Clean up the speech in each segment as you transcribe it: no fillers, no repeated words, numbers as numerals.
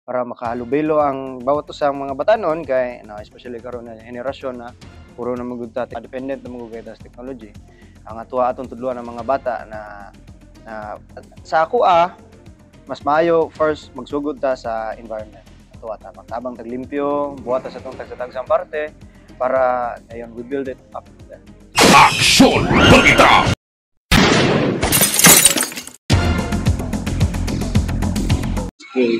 Para makahalubilo ang bawat usang mga batanon kay no, especially karon na henerasyon na puro na magud ta dependent na magud sa technology. Ang atuwa atong tudluan ang mga bata na na sa ako mas maayo first magsugod ta sa environment. Atuwa ta magtabang taglimpyo, buhat ta sa atong tagsa-tagsang parte para ayon we build it up from there. Aksyon Balita! Okay.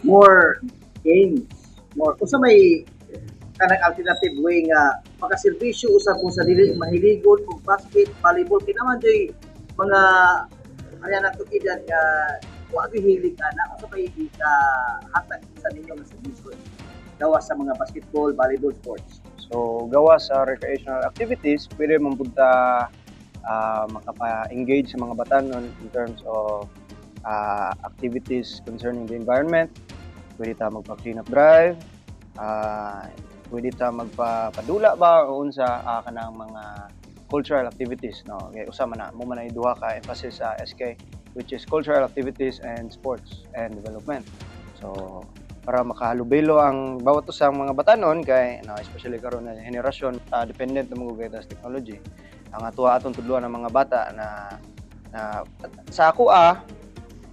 More games, more unsa may kanang alternative way nga makaserbisyo usab kung sa dili mahiligon og basket, volleyball, kay naman joy mga kaya na edad nga wa gyud hilig ana, unsa may hatag sa ninyo nga serbisyo gawas sa mga basketball, volleyball sports? So gawa sa recreational activities, pwede man pud ta makapa-engage sa mga batanon in terms of activities concerning the environment. Pwede ta magpa-clean up drive, pwede ta magpapadula ba o unsa kanang mga cultural activities, no? Kay usa man na mo man ay duha ka emphasis sa SK, which is cultural activities and sports and development. So para makahalubilo ang bawat usang mga batanon kay no, especially karon na henerasyon dependent na magud sa technology. Ang atuwa atong tudluan ang mga bata na na sa ako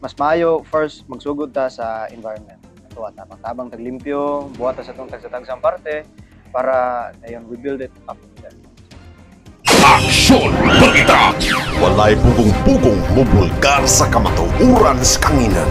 mas maayo first magsugod ta sa environment. Atuwa ta magtabang taglimpyo, buhat ta sa atong tagsa-tagsang parte para ayon we build it up from there. Aksyon Balita! Walay pugong-pugong mubulgar sa kamatuoran sa kanginan.